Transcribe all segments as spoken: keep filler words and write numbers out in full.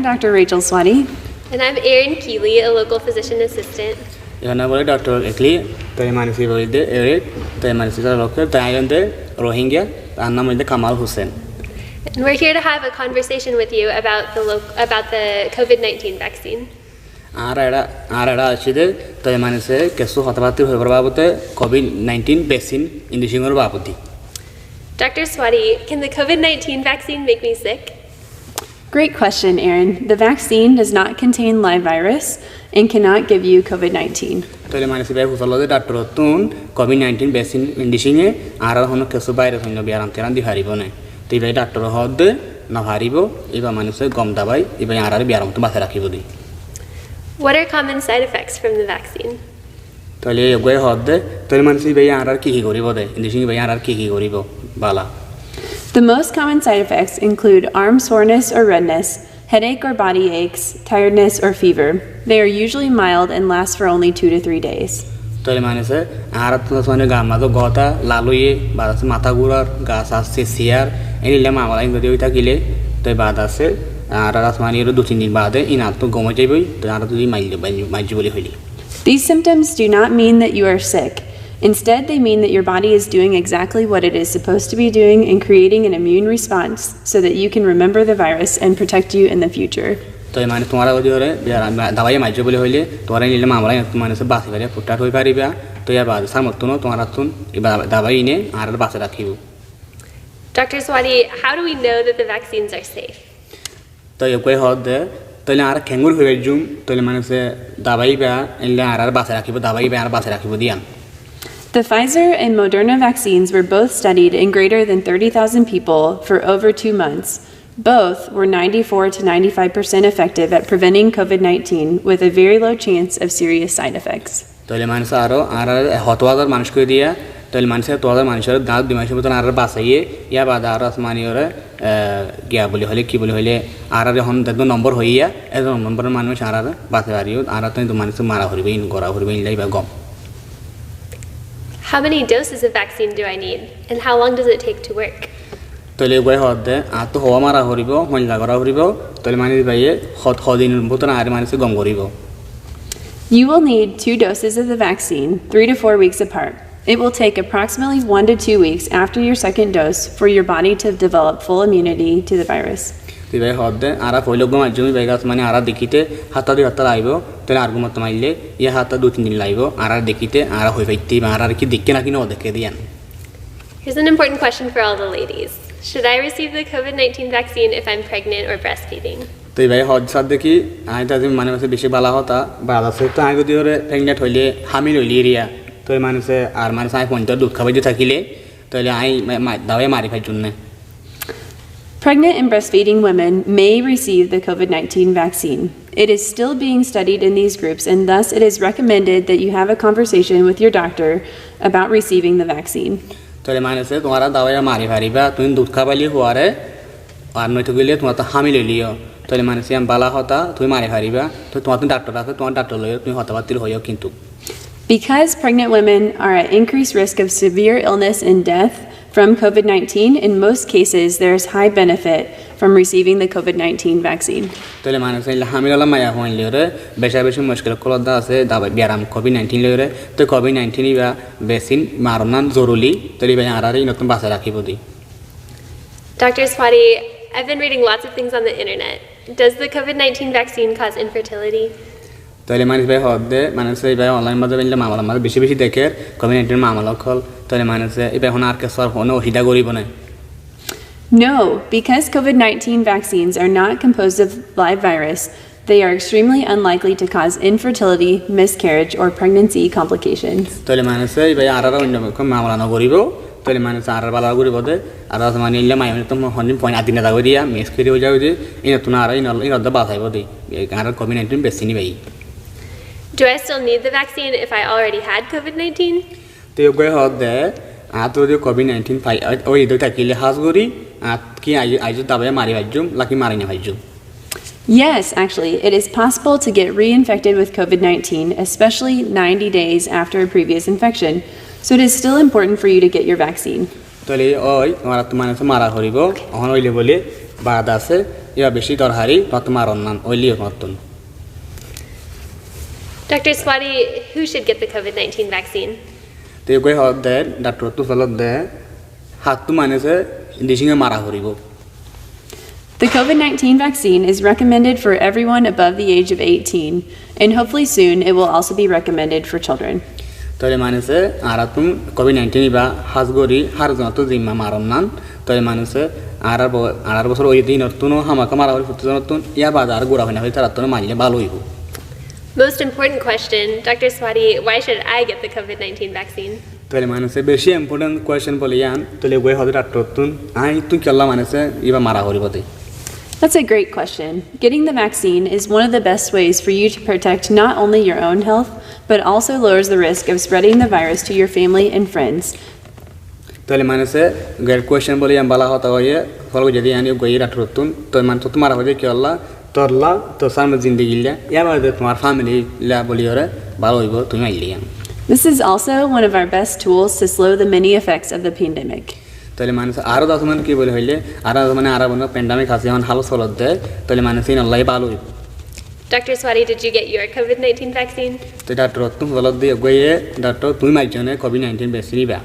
Doctor Rachel Swati. And I'm Erin Keeley, a local physician assistant. Iba nang óilde Doctor Ekli, toi manúic iba óilde Eric, toi manúic iba local, toi añí óilde Rohingya, añár nam óilde Kamal Hussain. And we're here to have a conversation with you about the lo-, about the COVID nineteen vaccine. Añára eçé, añára eçé aiccí de, toi manúice kessú hotábattá hoibar babute COVID nineteen vaccine injection or babute. Doctor Swati, can the COVID nineteen vaccine make me sick? Great question, Erin. The vaccine does not contain live virus and cannot give you COVID nineteen. Tóile manúic iba fusálde doctor ottún COVID nineteen vaccine injection e añárar honó kessú virus oinno biyaram tiyaram di faribó né? Toi iba doctor hoódde no faribó, iba manúice gom dabai, iba añárar biyaram ottún basai rakíbo de. What are common side effects from the vaccine? Tóile eggúa hoódde, tóile manúic iba añárar ki ki goríbo de, injection iba añárar ki ki goríbo, bala. The most common side effects include arm soreness or redness, headache or body aches, tiredness or fever. They are usually mild and last for only two to three days. Tóile manúice añárar tóile mane gaar mazé gotá, lal óiye, baade asé matá gurar, gas asé, siyar, enilla mamala in zodi ói tákile, toi baade asé, añárar asé mane ero dui tin din baade in attú gom ói zaiboi, toi añára zodi maijjé, maijjé buli hoile. These symptoms do not mean that you are sick. Instead, they mean that your body is doing exactly what it is supposed to be doing and creating an immune response so that you can remember the virus and protect you in the future. Toi mane tuáñra zodi ore, biyaram, dabai maijjó buli hoile, tuáñra enilla mamala in attú manúice basi fariba, futtát ói fariba, toi yar baade sámottún tuáñrattún iba dabai ine añárar basai rakíbo. Doctor Swati, how do we know that the vaccines are safe? Toi eggúa hoódde, tóile añára kengóri hoi faijjum, tóile manúice dabai iba enilla añárar basai rakíbo, dabai iba añárar basai rakíbo de yián. The Pfizer and Moderna vaccines were both studied in greater than thirty thousand people for over two months. Both were ninety-four to ninety-five percent effective at preventing COVID nineteen with a very low chance of serious side effects. Tóile manúice aró añárar hoto házar manúic koi diya, tóile manúice hoto házar manúic ore dui mac or bútore añárar basaiye, yar baade aró asé mane ore, eh, giya buli hoile, ki buli hoile, añárar ehón de nombor hoiya, e nombor or manúic añárar basai faribo, añárar toi manúic mara foribo, in gora foribo, in laiba gom. How many doses of vaccine do I need, and how long does it take to work? Tóile eggúa hoódde, añáttu hoówa mara foribo, hoilla gora foribo, tóile manúic ibaye hot-, hodin bútore añáre manúice gom goríbo. You will need two doses of the vaccine, three to four weeks apart. It will take approximately one to two weeks after your second dose for your body to develop full immunity to the virus. Toi iba hoódde, añára foila eggúa maijjum iba gas mane añára dekíte hátta dui hátta laibo, tóile ar gum ottu maille, yá hátta dui tin din laibo, añára dekíte, añára hoi faitte, iba añára ki dekke naki no dekke de yián. Here's an important question for all the ladies. Should I receive the COVID nineteen vaccine if I'm pregnant or breastfeeding? Toi iba hoódde sádde ki, añí toi mane manúice beci bala hotá, baade asé toi añí zodi ore pregnant hoile, hamil hoile eriya, toi manúice ar manúice añí fointa dud hábai di tákile, tóile añí ma-, ma-, dabai mari faijjum né. Pregnant and breastfeeding women may receive the COVID nineteen vaccine. It is still being studied in these groups, and thus it is recommended that you have a conversation with your doctor about receiving the vaccine. Tóile manúice tuáñra dabai mari fariba, tuñí dud hábaile fuare, ar noito gile tuáñra to hamil óileyo. Tóile manúice yián bala hotá, tuñí mari fariba, toi tuáñr doctor asé, tuáñr doctor loi tuñí hotábattá hoiyo kintu. Because pregnant women are at increased risk of severe illness and death from COVID nineteen, in most cases there is high benefit from receiving the COVID nineteen vaccine. Tóile manúice enilla hamil ola maiyafuain loi ore beca beci muckil ókkol asé, dabai biyaram COVID nineteen loi ore, toi COVID nineteen iba vaccine maron nan zoruri, tóile iba añárare inottún basai rakíbo de. Doctor Swati, I've been reading lots of things on the internet. Does the COVID nineteen vaccine cause infertility? Tóile manúic iba hoódde, manúice iba online mazé enilla mamala mazé beci beci deker, COVID nineteen mamala ókkol, tóile manúice iba ehón ar kessú ar honó osubida goríbo né? No, because COVID nineteen vaccines are not composed of live virus, they are extremely unlikely to cause infertility, miscarriage, or pregnancy complications. Tóile manúice iba añárar oinno mamala no goríbo, tóile manúice añárar bala goríbo de, ar asé mane enilla maiyafuain to hondin foin adi no zagoi diya, miscarriage ói zagoi de, inottún añára ino-, inottún basaibo de, añárar COVID nineteen vaccine iba. Do I still need the vaccine if I already had COVID nineteen? Toi eggúa hoódde, añáttu zodi COVID nineteen fai, ói, toi tákile hás gorí, añí ki añí, añí dabai mari faijjum, naki mari no faijjum? Yes, actually, it is possible to get reinfected with COVID nineteen, especially ninety days after a previous infection. So it is still important for you to get your vaccine. Tóile ói, tuáñrattú manúice mara foribo, ehón óile bóle, baade asé, Iba beci dorhari, tuáñttú maron nan, óileyo tuáñttún. Doctor Swati, who should get the COVID nineteen vaccine? Te eggúa hoódde, dhaktor ottú solodde, háttú manúice dicíngoi mara foribó. The COVID nineteen vaccine is recommended for everyone above the age of eighteen, and hopefully soon it will also be recommended for children. Tóile manúice añárattún COVID nineteen iba hás gorí hár zonottú zimma maron nan, tóile manúice añárar bo-, añárar bosór óiye de ínottún ó hámaká mara gorí fottí zonottún, yá bade ar gura fina hoilé tarattún ó maille bála óibo. Most important question, Doctor Swati, why should I get the COVID nineteen vaccine? Tóile manúice beci important question bóle yián, tóile eggúa hoódde dhaktor ottún, aññí ttún kiyólla manúice iba mara foribó de. That's a great question. Getting the vaccine is one of the best ways for you to protect not only your own health, but also lowers the risk of spreading the virus to your family and friends. Tóile manúice great question bóle yián bála hotá hoiyé, folo goijjé de yián eggúa dhaktor ottún, tóile manúice ttún mara foribó de kiyólla, tolla, tor sámne zindegilla, yá bade tuáñr family la bóliyoré bála óibo, tuñí maille yián. This is also one of our best tools to slow the many effects of the pandemic. Tóile manúice aró dase mane ki bóle hoilé, aró dase mane añárar bone pandemic asé, ehón hálot solodde, tóile manúice ínolla bála óibo. Doctor Swati, did you get your COVID nineteen vaccine? Te dhaktor ottú solodde eggúa, dhaktor tuñí maijjó né COVID nineteen vaccine iba?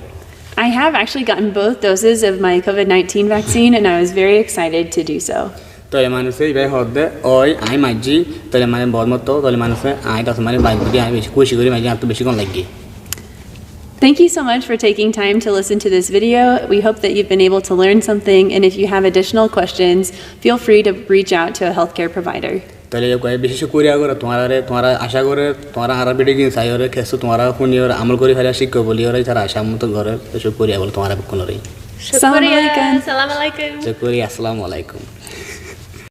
I have actually gotten both doses of my COVID nineteen vaccine, and I was very excited to do so. Tóile manúice iba hoódde, ói, aññí maijjí, tóile mane bóut motto, tóile manúice aññí dase mane maijjí, aññí beci kúci gorí maijjí, añáttu beci gom laiggé. Thank you so much for taking time to listen to this video. We hope that you've been able to learn something, and if you have additional questions, feel free to reach out to a healthcare provider. Tóile eggúa beci cúkuriya gorí tuáñrare, tuáñra acá gorí tuáñra añárar video gín saiyóre, kessú tuáñra fúniyoré, amol gorí félaiyoré, cíkko bóliyoré, ítara acá moto gorí, cúkuriya bóli tuáñra bekkúnoré. Assalamu alaikum. Cúkuriya, assalamu alaikum.